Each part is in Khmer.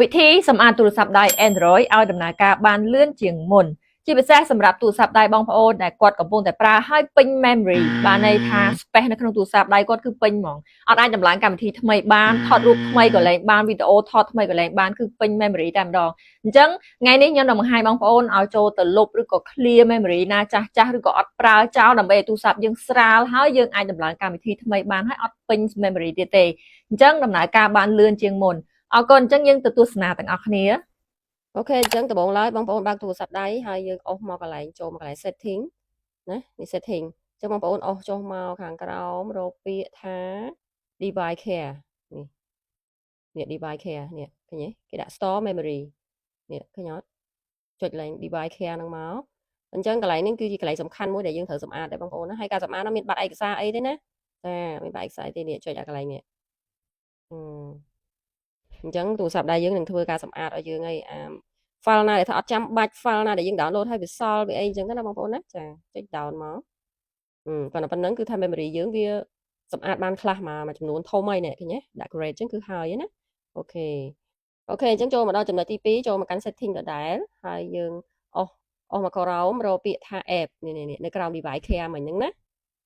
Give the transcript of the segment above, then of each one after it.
វិធីសម្អាតទូរស័ព្ទដៃ Android ឲ្យដំណើរការបានលឿនជាងមុនជាពិសេសសម្រាប់ទូរស័ព្ទដៃបងប្អូនដែលគាត់កំពុងតែប្រើឲ្យពេញ memory បានន័យថា space នៅក្នុងទូរស័ព្ទដៃគាត់គឺពេញហ្មងអត់អាចតម្លើងកម្មវិធីថ្មីបានថតរូបថ្មីក៏លែងបានវីដេអូថតថ្មីក៏លែងបានគឺពេញ memory តែម្ដងអញ្ចឹងថ្ងៃនេះខ្ញុំនឹងបង្ហាញបងប្អូនឲ្យចូលទៅលុបឬក៏ clear memory ណាចាស់ចាស់ឬក៏អត់ប្រើចោលដើម្បីឲ្យទូរស័ព្ទយើងស្រាលហើយយើងអាចតម្លើងកម្មវិធីថ្មីបានហើយអត់ពេញ memory ទៀតទេអញ្ចឹងដំណើរការបានលឿនជាងមុនអរគុណអញ្ចឹងយើងទៅទស្សនាទាំងអស់គ្នា OK អញ្ចឹងដំបូងឡើយបងប្អូនបើកទូរស័ព្ទដៃហើយយើងអូសមកកន្លែងចូលមកកន្លែង setting ណានេះ setting អញ្ចឹងបងប្អូនអូសចុះមកខាងក្រោមរកពាក្យថា device care នេះនេះ device care នេះឃើញទេគេដាក់ store memory នេះឃើញអត់ចុចឡើង device care ហ្នឹងមកអញ្ចឹងកន្លែងនេះគឺជាកន្លែងសំខាន់មួយដែលយើងត្រូវសម្អាតដែរបងប្អូនណាហើយការសម្អាតនោះមានបាត់ឯកសារអីទេណាចាមានបាត់ឯកសារអីទេនេះចុចអាកន្លែងនេះអឺអញ្ចឹងទូរស័ព្ទដៃយើងនឹងធ្វើការសម្អាតឲ្យយើងហើយអា file ណាដែលថាអត់ចាំបាច់ file ណាដែលយើង download ហើយវាសល់វាអីអញ្ចឹងណាបងប្អូនណាចាចុច down មកអឺប៉ុន្តែប៉ុណ្ណឹងគឺថា memory យើងវាសម្អាតបានខ្លះមកមួយចំនួនធំហើយនេះឃើញទេដាក់ grade អញ្ចឹងគឺហើយណាOK អញ្ចឹងចូលមកដល់ចំណុចទី2ចូលមកកាន់ setting ដដែលហើយយើងអូសអូសមកក្រោមរកពាក្យថា app នេះនេះនៅក្រោម device care មិញហ្នឹងណា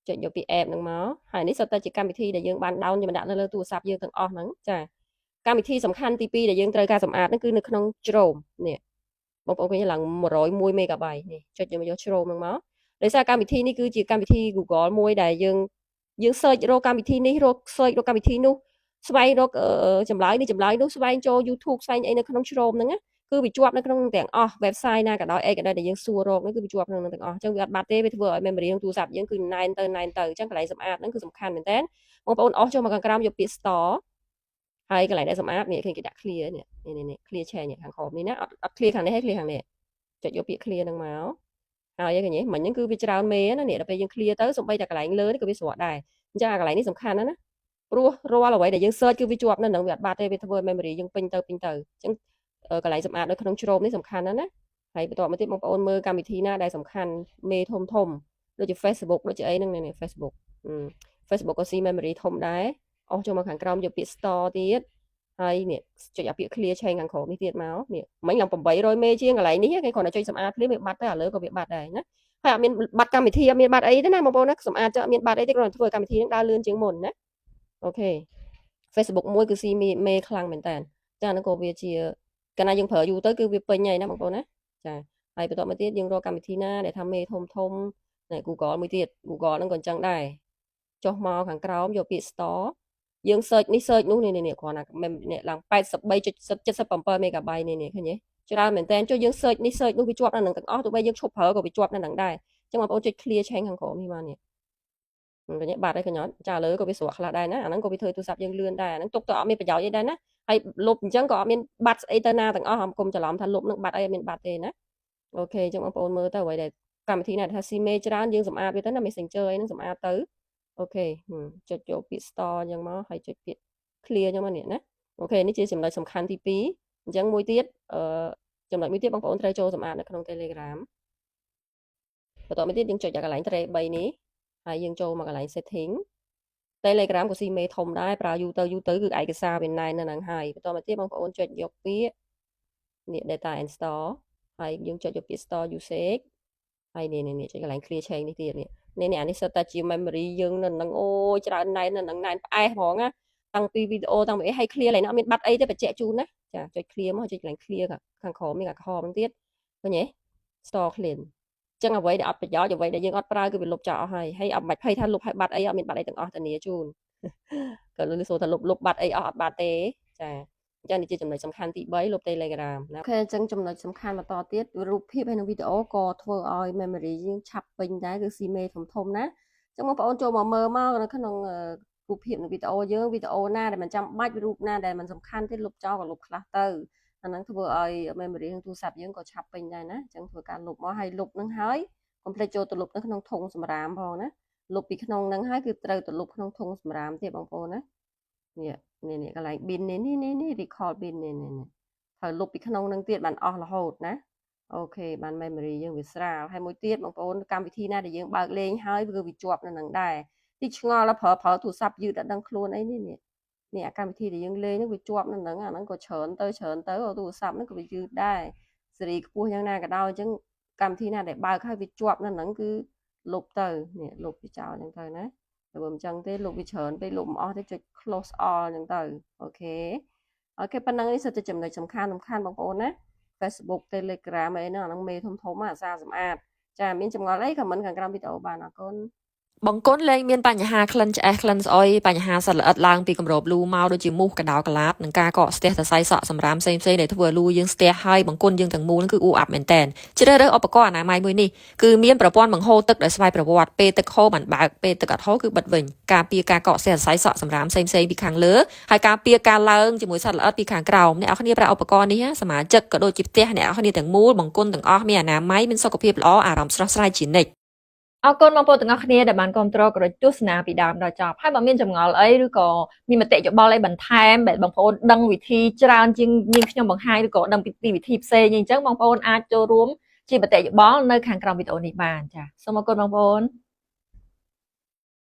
ចុចយកពាក្យ app ហ្នឹងមកហើយនេះសុទ្ធតែជាកម្មវិធីដែលយើងបាន down យើងដាក់នៅលើទូរស័ព្ទយើងទាំងអស់ហ្នឹងចាកម្មវិធីសំខាន់ទី2ដែលយើងត្រូវការសម្អាតហ្នឹងគឺនៅក្នុង Chrome នេះបងប្អូនឃើញឡើង101 MB នេះចុចយកមកយក Chrome ហ្នឹងមកដោយសារកម្មវិធីនេះគឺជាកម្មវិធី Google មួយដែលយើងយើង search រកកម្មវិធីនេះរក search រកកម្មវិធីនោះស្វែងរកចម្លើយនេះចម្លើយនោះស្វែងចូល YouTube ស្វែងអីនៅក្នុង Chrome ហ្នឹងណាគឺវាជាប់នៅក្នុងទាំងអស់ website ណាក៏ដោយអីក៏ដោយដែលយើងសួររកហ្នឹងគឺវាជាប់ក្នុងនឹងទាំងអស់អញ្ចឹងវាអត់បាត់ទេវាធ្វើឲ្យ memory ក្នុងទូរស័ព្ទយើងគឺណែនទៅណែនទៅអញ្ចឹងកន្លែងសម្អាតហ្នឹងគឺសំខាន់មែនតើបងប្អូនអស់ចូលមកខាងក្រោមយកពាក្យ store ហើយកន្លែងដែលសម្អាតនេះឃើញគេដាក់ clear នេះនេះនេះ clear change ខាងក្រោមនេះណាអត់អត់ clear ខាងនេះទេ clear ខាងនេះចុចយកពាក្យ clear ហ្នឹងមកហើយឃើញទេមិញហ្នឹងគឺវាច្រើនមេណានេះដល់ពេលយើង clear ទៅសំបីតែកន្លែងលើនេះក៏វាស្រកដែរអញ្ចឹងអាកន្លែងនេះសំខាន់ណាស់ណាព្រោះរាល់អ្វីដែលយើង search គឺវាជាប់នៅនឹងវាអត់បាត់ទេវាធ្វើឲ្យ memory យើងពេញទៅពេញទៅអញ្ចឹងកន្លែងសម្អាតនៅក្នុង Chrome នេះសំខាន់ណាស់ណាហើយបន្ទាប់មកទៀតបងប្អូនមើលកម្មវិធីណាដែលសំខាន់មេធំធំដូចជា Facebook ដូចជាអីហ្នឹងនេះ Facebook Facebook ក៏ស៊ី memory ធំដែរអស់ចូលមកខាងក្រោមយកពាក្យ store ទៀតហើយនេះចុចអាពាក្យ clear change ខាងក្រោមនេះទៀតមកនេះមិញឡើង800មេជាងកន្លែងនេះគេគ្រាន់តែចុចសម្អាតភ្លាមវាបាត់ទៅឥឡូវក៏វាបាត់ដែរណាហើយអត់មានបាត់កម្មវិធីអត់មានបាត់អីទេណាបងប្អូនណាសម្អាតចុះអត់មានបាត់អីទេគ្រាន់តែធ្វើកម្មវិធីហ្នឹងដើរលឿនជាងមុនណាOK Facebook មួយគឺស៊ីមេខ្លាំងមែនតើចាហ្នឹងក៏វាជាកាលណាយើងប្រើយូរទៅគឺវាពេញហើយណាបងប្អូនណាចាហើយបន្ទាប់មកទៀតយើងរកកម្មវិធីណាដែលថាមេធំធំណែ Google មួយទៀត Google ហ្នឹងក៏អញ្ចឹងដែរចុះមកខាងក្រោមយកពាក្យ store យើង search នេះ search នោះនេះនេះគ្រាន់តែនេះឡើង83.77 MB នេះនេះឃើញទេច្រើនមែនតើចុះយើង search នេះ search នោះវាជាប់នៅនឹងទាំងអស់ទោះបីយើងឈប់ប្រើក៏វាជាប់នៅនឹងដែរអញ្ចឹងបងប្អូនចុច clear change ខាងក្រោមនេះមកនេះឃើញទេបាត់ហើយកញ្ញត់ចាលើក៏វាស្រកខ្លះដែរណាអាហ្នឹងក៏វាធ្វើទូរស័ព្ទយើងលឿនដែរអាហ្នឹងទុកទៅអត់មានប្រយោជន៍អីដែរណាហើយលុបអញ្ចឹងក៏អត់មានបាត់ស្អីទៅណាទាំងអស់កុំច្រឡំថាលុបនឹងបាត់អីអត់មានបាត់ទេណាOK អញ្ចឹងបងប្អូនមើលទៅអ្វីដែលកម្មវិធីណាថាស៊ីមេច្រើនយើងសម្អាតវាទៅណា Messenger អីហ្នឹងសម្អាតទៅOK ចុចយកពាក្យ store អញ្ចឹងមកហើយចុចពាក្យ clear អញ្ចឹងមកនេះណាOK នេះជាចំណុចសំខាន់ទី2អញ្ចឹងមួយទៀតអឺចំណុចមួយទៀតបងប្អូនត្រូវចូលសម្អាតនៅក្នុង Telegram បន្ទាប់មកទៀតយើងចុចកន្លែង tray 3នេះហើយយើងចូលមកកន្លែង setting Telegram ក៏ស៊ីមេធំដែរប្រើយូរទៅយូរទៅគឺឯកសារវាណែននៅហ្នឹងហើយបន្តមកទៀតបងប្អូនចុចយកពាក្យនេះ data and store ហើយយើងចុចយកពាក្យ store usage ហើយនេះនេះចុចកន្លែង clear change នេះទៀតនេះនេះនេះអានេះសុទ្ធតែជា memory យើងនៅនឹងអូយច្រើនណែននៅនឹងណែនផ្អែសហ្មងណាតាំងពីវីដេអូតាំងពីអីឲ្យ clear ឡើយណាអត់មានបាត់អីទេបញ្ជាក់ជូនណាចាចុច clear មកចុចកន្លែង clear ខាងក្រោមនេះខាងក្រហមហ្នឹងទៀតឃើញទេ store clean ចឹងអ្វីដែលអត់ប្រយោជន៍អ្វីដែលយើងអត់ប្រើគឺវាលុបចោលអស់ហើយហើយអត់បាច់ភ័យថាលុបឲ្យបាត់អីអត់មានបាត់អីទាំងអស់ធានាជូនក៏លឺសូថាលុបលុបបាត់អីអស់អត់បាត់ទេចាអញ្ចឹងនេះជាចំណុចសំខាន់ទី3លុប Telegram ណាOK អញ្ចឹងចំណុចសំខាន់បន្តទៀតរូបភាពហើយនិងវីដេអូក៏ធ្វើឲ្យ memory យើងឆាប់ពេញដែរគឺស៊ីមេធំធំណាអញ្ចឹងបងប្អូនចូលមកមើលមកនៅក្នុងរូបភាពនិងវីដេអូយើងវីដេអូណាដែលមិនចាំបាច់រូបណាដែលមិនសំខាន់ទេលុបចោលក៏លុបខ្លះទៅអាហ្នឹងធ្វើឲ្យ memory ក្នុងទូរស័ព្ទយើងក៏ឆាប់ពេញដែរណាអញ្ចឹងធ្វើការលុបមកហើយលុបនឹងហើយកុំភ្លេចចូលទៅលុបនៅក្នុងធុងសម្រាមផងណាលុបពីក្នុងហ្នឹងហើយគឺត្រូវទៅលុបក្នុងធុងសម្រាមទៀតបងប្អូនណានេះនេះនេះកន្លែង bin នេះនេះនេះនេះ recycle bin នេះនេះនេះត្រូវលុបពីក្នុងហ្នឹងទៀតបានអស់រហូតណាOK បាន memory យើងវាស្រាលហើយមួយទៀតបងប្អូនកម្មវិធីណាដែលយើងបើកលេងហើយគឺវាជាប់នៅនឹងដែរទីឆ្ងល់ប្រើប្រើទូរស័ព្ទយឺតអត់ដឹងខ្លួនអីនេះនេះ នេះអាកម្មវិធីដែលយើងលេងហ្នឹងវាជាប់នៅហ្នឹងអាហ្នឹងក៏ច្រើនទៅច្រើនទៅទូរស័ព្ទហ្នឹងក៏វាយឺតដែរស៊េរីខ្ពស់យ៉ាងណាក៏ដោយអញ្ចឹងកម្មវិធីណាដែលបើកហើយវាជាប់នៅហ្នឹងគឺលុបទៅនេះលុបវាចោលអញ្ចឹងទៅណាតែបើមិនចឹងទេលុបវាច្រើនពេកលុបមិនអស់ទេចុច close all អញ្ចឹងទៅOK ប៉ុណ្ណឹងនេះសុទ្ធតែចំណុចសំខាន់សំខាន់បងប្អូនណា Facebook Telegram អីហ្នឹងអាហ្នឹងមេធំធំអាសាសម្អាតចាមានចម្ងល់អី comment ខាងក្រោមវីដេអូបានអរគុណ។ បង្គន់លែងមានបញ្ហាក្លិនឆ្អេះក្លិនស្អុយបញ្ហាសត្វល្អិតឡើងពីគម្របលូមកដូចជាមូសកណ្ដុរកឡាតនិងការកកស្ទះសរសៃសក់សម្រាមផ្សេងៗដែលធ្វើឲ្យលូយើងស្ទះហើយបង្គន់យើងទាំងមូលគឺអួអាប់មែនតែនជ្រើសរើសឧបករណ៍អនាម័យមួយនេះគឺមានប្រព័ន្ធបង្ហូរទឹកដោយស្វ័យប្រវត្តិពេលទឹកហូរបានបើកពេលទឹកអត់ហូរគឺបិទវិញការពារការកកស្ទះសរសៃសក់សម្រាមផ្សេងៗពីខាងលើហើយការពារការឡើងជាមួយសត្វល្អិតពីខាងក្រោមអ្នកនរគ្នាប្រើឧបករណ៍នេះសមាជិកក៏ដូចជាផ្ទះអ្នកនរគ្នាទាំងមូលបង្គន់ទាំងអស់មានអនាម័យមានសុខភាពល្អអារម្មណ៍ស្រស់ស្រាយជានិច្ចអរគុណបងប្អូនទាំងអស់គ្នាដែលបានគាំទ្រក៏ដូចទស្សនាពីដើមដល់ចប់ហើយបើមានចម្ងល់អីឬក៏មានមតិយោបល់អីបន្ថែមបែបបងប្អូនដឹងវិធីច្រើនជាងនាងខ្ញុំបង្ហាញឬក៏ដឹងពីវិធីផ្សេងអីចឹងបងប្អូនអាចចូលរួមជាមតិយោបល់នៅខាងក្រោមវីដេអូនេះបានចាសូមអរគុណបងប្អូន។